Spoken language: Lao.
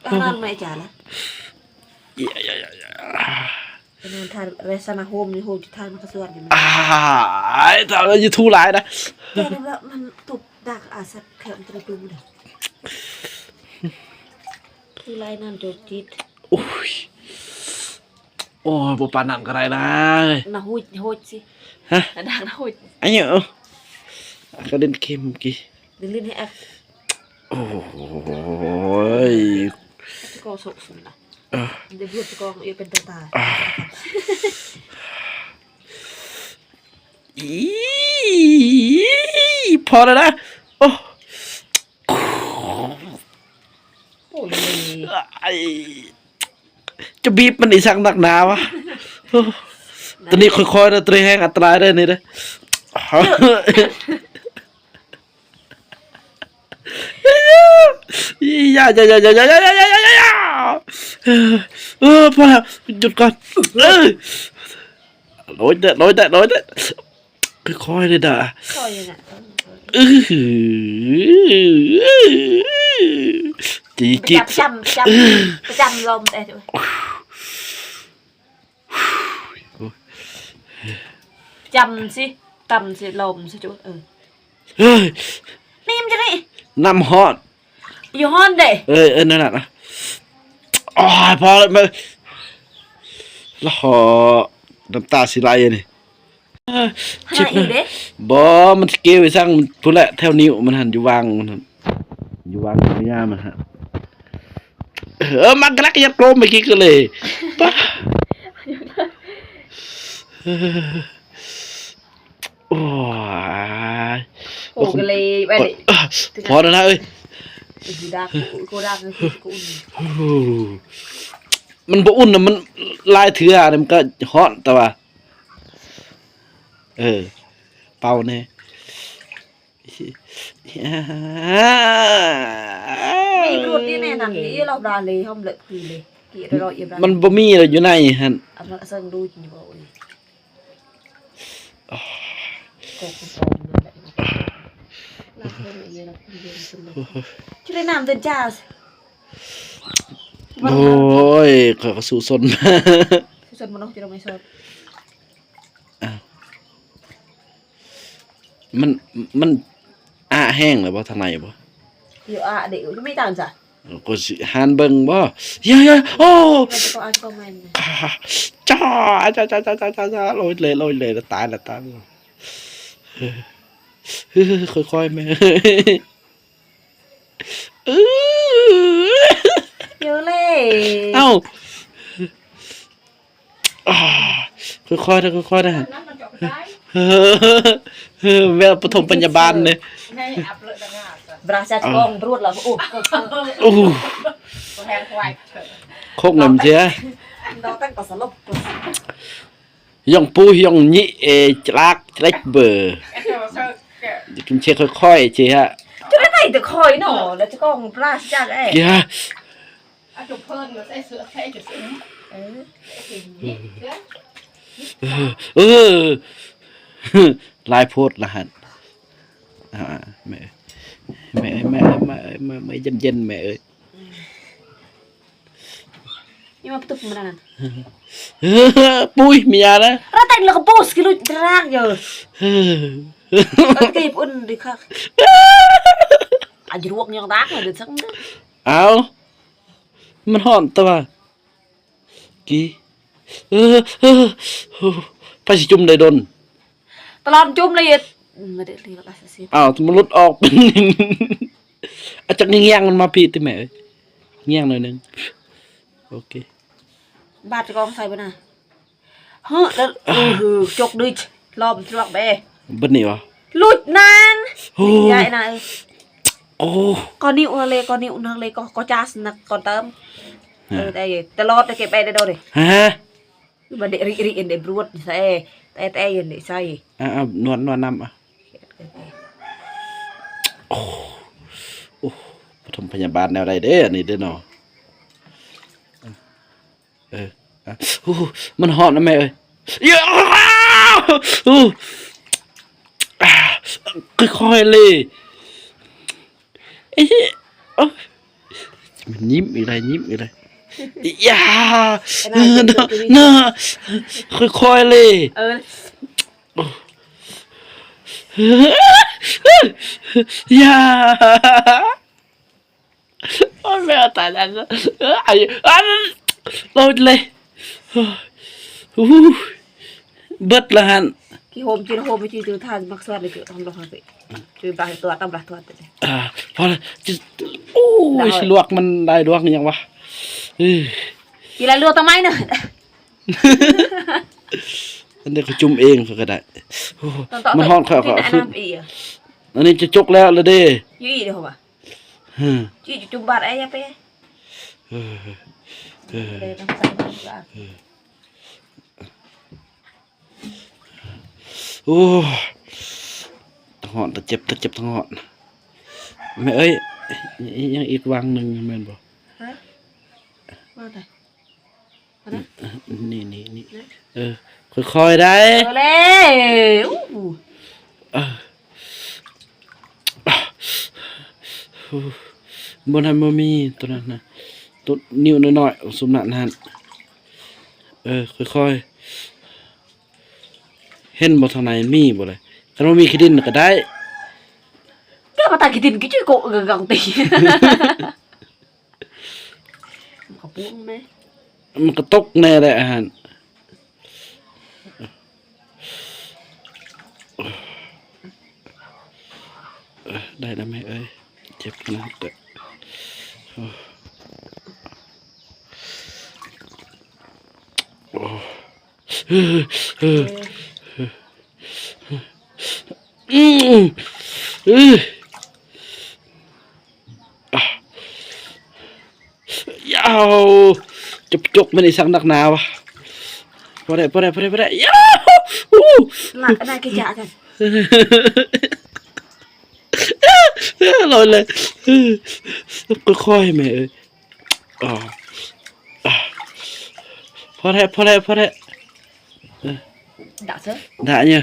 ອາຫານມາຈາລະ ເອີຍ ອັນນັ້ນທ່ານແລະສະນະໂຮມນີ້ໂຮມທີ່ທ່ານມາກະຊວນນີ້ ອາຍ ທ່ານຢູ່ທູຫຼາຍນະ ແຕ່ລະມັນຕຸບດັກອາສັດແຄມຕະດູເດ້ ຄືລາຍນັ້ນໂຈດຈິດ ໂອ້ຍ ໂອ້ຍ ບໍ່ປານນັ້ນກໍໄດ້ນາ ນະຫຸດ ຫຸດຊິ ຮະ ນະດັກນະຫຸດ ອາຍ ກະຫຼິ້ນເກມກີ້ ຫຼິ້ນ ຫຼິ້ນໃຫ້ແອັກ ໂອ້ຍ ກໍສົກສຸນນະ ເອີ ເດບຽດກໍເອເປັນຕາຕາ ອີ ພໍແລ້ວນະ ໂອ້ ໂອ້ຍ ໄອ້ ຈະບີບມັນອີ່ສັງນັກໜາວະ ໂອ້ ໂຕນີ້ຄ່ອຍໆເດີ ໂຕນີ້ແຮງອັນຕະລາຍເດີນີ້ເດີ ຢ່າ ຢ່າ ເອີ ພໍແລ້ວ ຢຸດກ່ອນ ເອີ ໂອ້ຍ ໂອ້ຍ ໂອ້ຍ ຄ່ອຍໆເດີ ຄ່ອຍນະ ອື້ຫື ຈີຈິກ ປະຈຳ ປະຈຳ ປະຈຳລົມ ເອີ ໂອ້ຍ ຈຳຊິ ກຳຊິ ລົມຊິ ເອີ ເຮີ້ຍ ນີ້ມັນຈະໄດ້ ນ້ຳຮ້ອນ ຢູ່ຮ້ອນເດ້ ເອີ ເອີ ນັ້ນນະ ໂອ້ຍ ພໍແລ້ວ ລະ ນ້ຳຕາຊິໄຫຼອັນນີ້ ເອີ ເຈັບນະ ບໍ່ ມັນສະເກວອີ່ສັງພຸ້ນແຫຼະ ແຖວນິ້ວມັນຫັ້ນ ຢູ່ຫວ່າງມັນຫັ້ນ ຢູ່ຫວ່າງຍາມັນຫັ້ນ ເອີ ມັນກະລັກກະຍັດໂກມໄປກິນກັນເລີຍ ປະ ໂອ້ຍ ໂອ້ ກະເລີຍ ພໍແລ້ວນະເອີຍ ມັນບໍ່ອຸ່ນນະ ມັນຫຼາຍເທື່ອມັນກະຮ້ອນ ແຕ່ວ່າ ເອີ ເປົ່າແດ່ ມີບຣູດນີ້ແນ່ນຳ ອີລອບດາເລ ຫ້ອມເລີກຄືເລ ກີລະລອຍອີບລາ ມັນບໍ່ມີລະ ຢູ່ໃນຫັ້ນ ອັນນັ້ນເຊິ່ງດູດຢູ່ບໍ່ເອີຍ ກໍຄືປອມນັ້ນແຫຼະ ລາວເພິ່ນເອີຍ ລາວເພິ່ນເດີນຂຶ້ນມາ ຈະໄດ້ນ້ຳເດີນຈ້າ ໂອ້ຍ ຂ້ອຍກໍສູ້ຊົນ ສູ້ຊົນບໍ່ເນາະ ຈະໄດ້ໄມ່ຊົນ ອ້າວ ມັນ ມັນອະແຫ້ງແລ້ວບໍ່ ທາງໃນບໍ່? ຢູ່ອະເດ ຢູ່ມີຕັງຊະ ກໍຊິຫັນເບິ່ງບໍ່? ຢ່າ ຢ່າ ໂອ້ ມັນຈະກໍອາດກໍແມ່ນ ຈ້າ ຈ້າ ໂອ້ຍເລຍ ໂອ້ຍເລຍ ຕາຍລະ ຕາຍລະ ຄ່ອຍໆແມ່ ເອີ ເອີເລີ ເອົ້າ ຄ່ອຍໆເດີ ຄ່ອຍໆເດີ ແມ່ປະຖົມພະຍາບານເດ້ ບຣາຊາກອງບຣວດລະ ໂອ້ ໂອ້ ໂອ້ ຄົກເງິນເສຍ Hông pui hông nhị ê chlak chlek bơ. Kim chê khôi khôi chê hă. Chứ cái này được khôi nó là chứ con pla chắc ấy. Kìa. Ăn chụp hơn nó sẽ sửa thế chụp sửa. Ừ. Ừ. ຫຼາຍໂພດລະຫັ້ນ ອ່າ ແມ່ ແມ່ ແມ່ ແມ່ ແມ່ ແມ່ ເຢັນໆ ແມ່ເອີຍ. ຍາມາປະຕູມັນນັ້ນ ປຸ້ຍ ມີຍານະ ຣະແຕງລະກະປູສກິລຸດຣາກເຢີ ເອີ ເກັບອຸ່ນດິຄັກ ອາຍຣວກຍອງດາກເດີຊັງ ເອົ້າ ມັນຮ້ອນຕະວ່າ ກີ ເອີ ເອີ ໂອ້ ໄປຊິຈຸ່ມໄດ້ດົນ ຕະຫຼອດຈຸ່ມລະເອີຍ ອ້າວ ມັນຫຼຸດອອກ ອາດຈະງຽງໆ ມັນມາພີດຕິແມ່ເອີຍ ງຽງໜ້ອຍໜຶ່ງ ໂອເຄ ບາດຈະກອງໃສ່ບໍ່ນະ ເຮີ ເອີ ຈົກດຶດ ລອມຈະລອກເບ ເບິດນີ້ຫວາ ຫຼຸດນານ ໂອ້ ຍາຍນະ ໂອ້ ກໍນິ້ວເລີຍ ກໍນິ້ວນະເລີຍ ກໍ ກໍຈາສນະ ກໍເຕີມ ເອີ ແຕ່ຕະຫຼອດແຕ່ເກັບໄປໄດ້ໂດເດ ຮະ ມັນໄດ້ລິລິເອັນໄດ້ບວດໃສ່ ແຕ່ແຕ່ເຢັນໄດ້ໃສ່ ອ່າ ນວດ ນວດນຳ ອ່ະ ໂອ້ ໂອ້ ປະຖົມພະຍາບານແນວໃດເດ້ ອັນນີ້ເດ້ເນາະ ເອີ ໂອ້ ມັນຮ້ອນນະແມ່ເອີຍ ໂອ້ ຄ່ອຍໆເລີຍ ເອີ ໂອ້ຍ ຍິ້ມອີກແລ້ວ ຍິ້ມອີກແລ້ວ. ຢ່າ ເອີ ນະ ນະ ຄ່ອຍໆເລີຍ. ເອີ ຢ່າ. ໂອ້ຍ ແມ່ຕາຍແລ້ວ. ເອີ ອັນ ໂລດເລີຍ. ອູ້ ເບິດລະຫັ້ນ. ກີໂຮມ ຈີໂຮມ ຈີຈູທານ ມັກສວດເລີຍ ຈູທຳລະຄອນເປ ຈູບາຕົວຕຳລະຕົວເປ. ອ່າ ພໍລະ. ໂອ້ຍ ລວກມັນໄດ້ລວກຫຍັງວະ. ເອີ ກິນລະລວກຕະໄມນະ. ອັນນີ້ກໍຈຸ່ມເອງກໍໄດ້. ໂອ້ ມັນຮ້ອນ ຂ້ອຍ ຂ້ອຍ ອັນນີ້ຈະຈົກແລ້ວລະເດ້. ຢູ່ອີກເດ້ວະ. ຈີຈຸ່ມບາດໄອ້ຍາເປ. ເອີ ເອີ ໂອ້ ທັງຮ້ອນ ທັງເຈັບ ທັງເຈັບ ທັງຮ້ອນ. ແມ່ເອີຍ ຍັງອີກວັງໜຶ່ງແມ່ນບໍ່? ຮະ? ວ່າໃດ? ນີ້ ນີ້ ນີ້ ເອີ ຄ່ອຍໆໄດ໋. ເອີ ເລີຍ ອູ້ ເອີ ໂອ້ ບ່ອນນັ້ນບໍ່ມີ ໂຕນັ້ນນະ ໂຕນິ້ວນ້ອຍໆ ຊຸມນັ້ນຫັ້ນ. ເອີ ຄ່ອຍໆ ເຫັນບໍ່ ທາງໃນມີບໍ່ເລີຍ? ຄັນວ່າມີຂີ້ດິນກໍໄດ້. ແກມາຕາຂີ້ດິນ ກິຈຸໂກະກັງຕິ. ມັນກໍປຸ້ງແດ່ ມັນກໍຕົກແດ່ແຫຼະຫັ້ນ. ເອີ ໄດ້ແລ້ວແມ່ເອີຍ ເຈັບຂະໜາດເດີ. ໂອ້ ໂອ້ ອື ອື ອື ອື ຢາວ ຈະຈົກແມ່ນອີສັງໜັກໜາວະ. ພໍໄດ້ ພໍໄດ້ ພໍໄດ້ ພໍໄດ້. ຢາວ ອູ້ ລະ ລະກິຈະກັນ ລອຍເລີຍ. ຄ່ອຍໆແມ່ເອີຍ. ອໍ ພໍແລ້ວ ພໍແລ້ວ ພໍແລ້ວ. ດະເຊີ ດະເນີ.